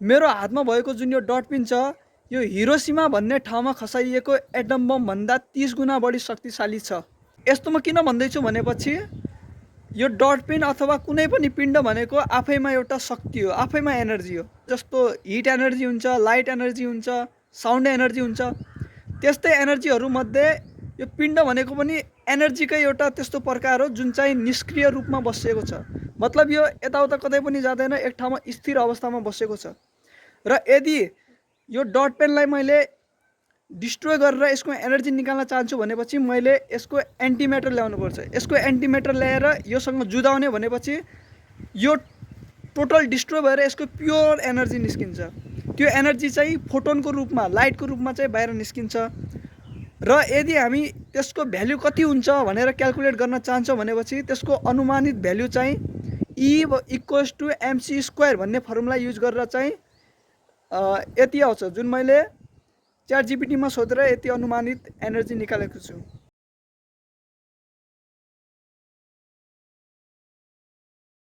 मेरो हातमा भएको जुन यो डट पिन छ यो हिरोसिमा भन्ने ठाउँमा खसाइएको एटम बम भन्दा 30 गुणा बढी शक्तिशाली छ। यस्तो म किन भन्दैछु भनेपछि यो डट पिन अथवा कुनै पनि पिण्ड भनेको आफैमा एउटा शक्ति हो, आफैमा एनर्जी हो। जस्तो हिट एनर्जी हुन्छ, लाइट एनर्जी हुन्छ, साउन्ड एनर्जी हुन्छ, त्यस्तै एनर्जीहरू मध्ये यो पिण्ड भनेको पनि एनर्जीकै एउटा त्यस्तो प्रकार हो जुन चाहिँ निष्क्रिय रूपमा बसेको छ। मतलब यो यताउता कतै पनि जाँदैन, एक ठाउँमा स्थिर अवस्थामा बसेको छ। र यदि यो डट पेनलाई मैले डिस्ट्रोय गरेर यसको एनर्जी निकाल्न चाहन्छु भनेपछि मैले यसको एन्टिमेटर ल्याउनु पर्छ। यसको एन्टिमेटर ल्याएर योसँग जुधाउने भनेपछि यो टोटल डिस्ट्रोय भएर यसको प्योर एनर्जी निस्किन्छ। त्यो एनर्जी चाहिँ फोटोनको रूपमा, लाइटको रूपमा चाहिँ बाहिर निस्किन्छ। र यदि हामी त्यसको भ्यालु कति हुन्छ भनेर क्याल्कुलेट गर्न चाहन्छौँ भनेपछि त्यसको अनुमानित भ्यालु चाहिँ E = mc² भन्ने फर्मुला युज गरेर चाहिँ यति आउँछ, जुन मैले च्याट जीपीटीमा सोधेर यति अनुमानित एनर्जी निकालेको छु।